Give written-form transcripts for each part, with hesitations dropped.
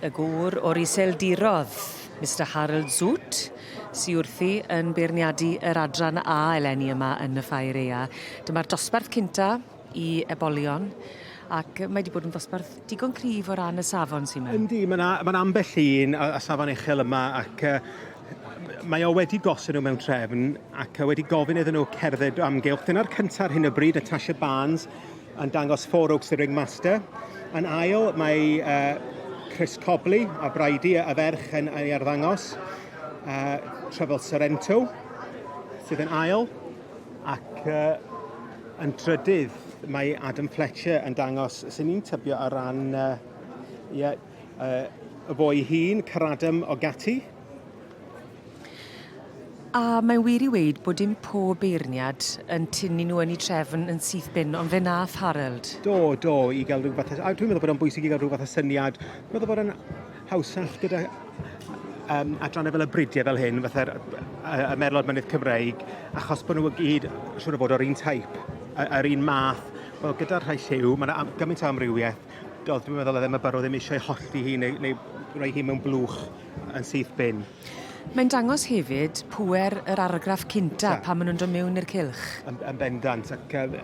y gŵr o'r Iseldirodd, Mister Harold Zoet, sy wrthi yn beirniadu yr adran A eleni yma yn y Ffair Aea. Dyma'r dosbarth cynta i ebolion, ac mae 'di bod yn ddosbarth digon cryf o ran y safon sy 'ma. Yndi, ma' 'na ma' 'na ambell un a a safon uchel yma ac yy mae o wedi gosod nhw mewn trefn ac wedi gofyn iddyn nhw cerdded o amgylch. Dyna'r cynta ar hyn o bryd, Natasha Barnes yn dangos Four Oaks the Ringmaster. Yn ail, mae uh, Chris Cobley a Bridie y ferch yn ei arddangos. Uh, Trefel Sorrento sydd yn ail. Ac uh, yn drydydd, mae Adam Fletcher yn dangos, sy'n ni'n tybio ar ran uh, yeah, uh, y fo ei hun, Caradam Ogati. A mae'n wir i weud bod dim pob beirniad yn tynnu nhw yn eu trefn yn syth bin, ond fe nath Harold. Do, do, i gael rhyw fath o... A dwi'n meddwl bod o'n bwysig i gael rhyw fath o syniad. Dwi'n meddwl bod o'n hawsach gyda um, adrannau fel y bridiau fel hyn, fatha'r y, y merlod mynydd Cymreig, achos bod nhw i gyd, siŵr o fod, o'r un teip, yr un math. Wel, gyda'r rhai lliw, mae yna gymaint o amrywiaeth. Doedd, dwi'n meddwl, oedd Emma Burrow ddim eisiau hollti hi neu, neu rhoi hi mewn blwch yn syth bin. Mae'n dangos hefyd pŵer yr argraff cynta pan maen nhw'n dod mewn i'r cylch. Yn, yn bendant, ac uh,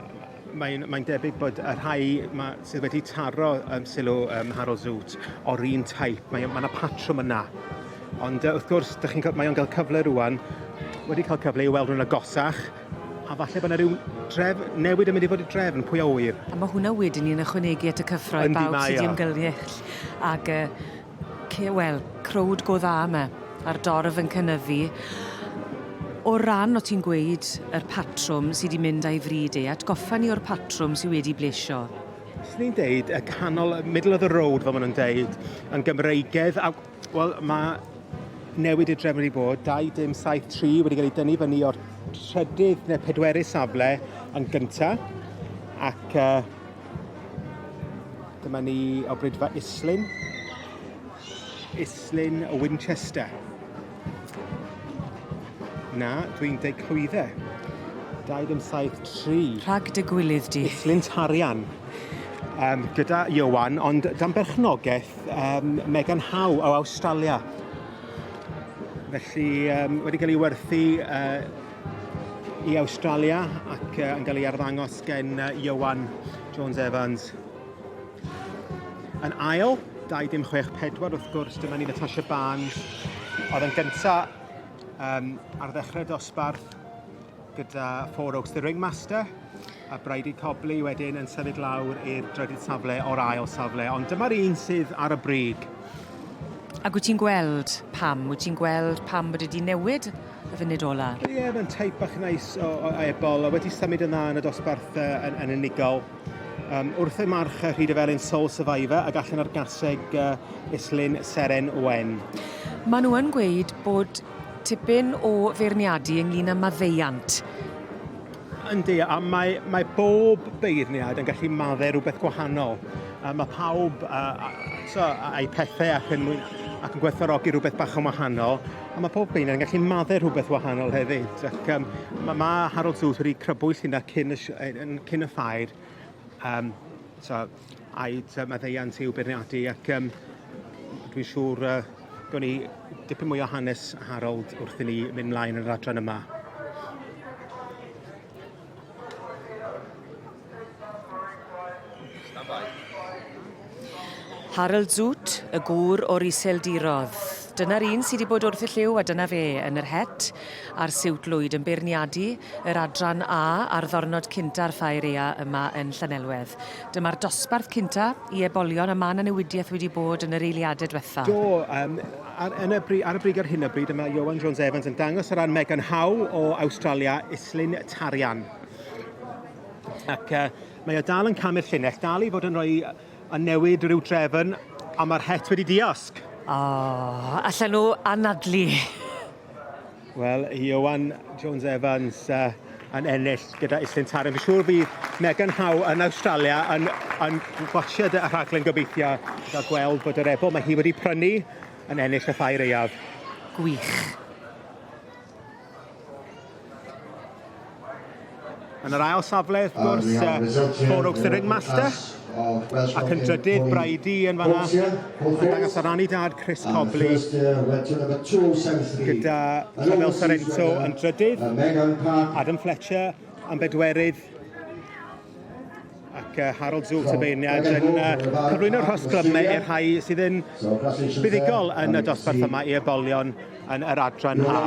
mae'n mae debyg bod y rhai ma, sydd wedi taro um, sylw um, Harold Zoot o'r un taip, mae yna patrwm yna. Ond uh, wrth gwrs, chi'n, mae o'n cael cyfle rwan, wedi cael cyfle i weld nhw'n agosach, a falle bod yna rhyw dref, newid yn mynd i fod i drefn, pwy a ŵyr. A mae hwnna wedyn ni'n ychwanegu at y cyffro i bawb sydd wedi ymgynnull. Ac uh, Wel, crowd go dda 'ma, a'r dorf yn cynyddu. O ran, o' ti'n gweud, yr patrwm sy 'di mynd â'i fryd e, atgoffa ni o'r patrwm sy wedi blesio. Swn i'n deud y canol, middle of the road fel ma' nhw'n deud, yn Gymreigedd, a wel ma' newid i'r drefn wedi bod, 2 dim 7 3 wedi cael ei dynnu fyny o'r trydydd neu pedwerydd safle yn gynta, ac uh, Dyma ni o Bridfa Islyn. Islyn o Winchester. Na, dwi'n deud clwydde. 2.73. Rhag dy gwilydd di. Islyn Tarian. Um, gyda Iowan, ond dan berchnogaeth um, Megan Howe o Awstralia. Felly, um, wedi cael ei werthu uh, i Awstralia ac uh, yn cael ei arddangos gen uh, Iowan Jones Evans. Yn ail, 2.64 wrth gwrs, dyma ni Natasha Barnes, oedd yn gyntaf um, ar ddechrau dosbarth gyda Four Oaks The Ringmaster, a Bridie Cobley wedyn yn symud lawr i'r drydydd safle o'r ail safle, ond dyma'r un sydd ar y brig. Ac wyt ti'n gweld pam? Wyt ti'n gweld pam bod e 'di newid y funud ola? Ie, yeah, mae'n teip bach neis o, o ebol, a wedi symud yn dda yn y dosbarth uh, yn, yn unigol. Um, wrth y march Rhyd y Felin Soul Survivor ac allan ar gaseg uh, Islyn Seren Wen. Maen nhw yn gweud bod tipyn o feirniadu ynglyn â maddeuant. Yndi, a mae, mae bob beirniad yn gallu maddau rhywbeth gwahanol. Uh, mae pawb uh, so, a'i pethau ac yn, ac yn gwerthfawrogi rhywbeth bach yn wahanol, a mae pob beirniad yn gallu maddau rhywbeth wahanol hefyd. Ac um, mae, mae Harold Zoot wedi crybwyll hynna cyn y, cyn y ffair. Um, so, a'i maddeuant i'w beirniadu ac um, dwi'n siŵr uh, gawn ni dipyn mwy o hanes Harold wrth i ni mynd mlaen yn yr adran yma. Harold Zoot, y gŵr o'r Iseldirodd. Dyna'r un sy 'di bod wrth y llyw a dyna fe yn yr het a'r siwt lwyd yn beirniadu yr adran A ar ddornod cynta'r Ffair Ea yma yn Llanelwedd. Dyma'r dosbarth cynta i ebolion a ma' 'na newidieth wedi bod yn yr eiliade dwetha. Do, um, ar, yn y bri, ar y brig ar hyn o bryd yma Ioan Jones Evans yn dangos ar ran Megan Howe o Awstralia, Islyn Tarian. Ac uh, mae o dal yn camu'r llinell, dal i fod yn rhoi a newid rhyw drefn, a mae'r het wedi diosg. O, oh, allan nhw anadlu. Wel, Ioan Jones Evans uh, yn ennill gyda Islyn Taran. Fi'n siŵr fydd Megan Howe yn Awstralia yn, yn gwasiad y rhaglen gobeithio gael gweld bod yr ebol mae hi wedi prynu yn ennill y ffair aeaf. Gwych. Yn yr ail safle, wrth gwrs, uh, Four Oaks the Ringmaster. Ac yn drydydd, Bridie yn fanna, yn dangos ar ran ei dad Chris Cobley, gyda Trefel Sorrento yn drydydd, Adam Fletcher yn bedwerydd, ac Harold Zoot y beirniad yn cyflwyno'r rhosglymau i'r rhai sydd yn buddugol yn y dosbarth yma i ebolion yn yr adran A.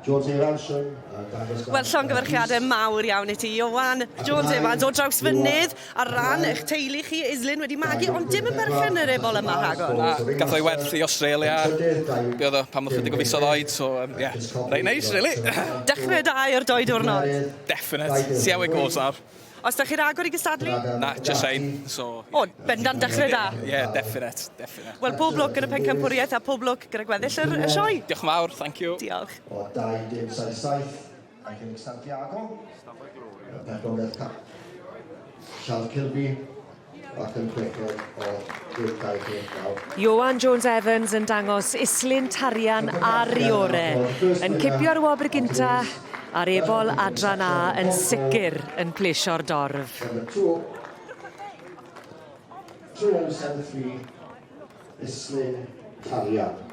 Wel, llongyfarchiadau mawr iawn i ti, Ioan Jones Evans o Drawsfynydd, ar ran eich teulu chi, Islyn, wedi magu, ond dim yn berchen yr ebol yma rhagor. Na, gath o'i werth i Australia, be oedd o, pan oedd chydig o fisoedd oed, so, yeah, reit neis, really. Dechrau da i'r doi diwrnod. Definite. See how it goes nawr. Os da chi'n agor i gystadlu? Na, just saying, so... O, bendant dechrau da. Yeah, definite, definite. Wel, pob lwc yn y pencampwriaeth a pob lwc gyda gweddill yr, y sioe. Diolch yn fawr, thank you. Diolch. O 2.77 Angelique Santiago. Pedwar Cap. Charles Kilby ac yn chweched o 2.29. Ioan Jones Evans yn dangos Islyn Tarian ar ei ore, yn cipio'r wobr gynta a'r ebol adran A yn sicr yn plesio'r dorf. Number 2073, Islyn Tarian.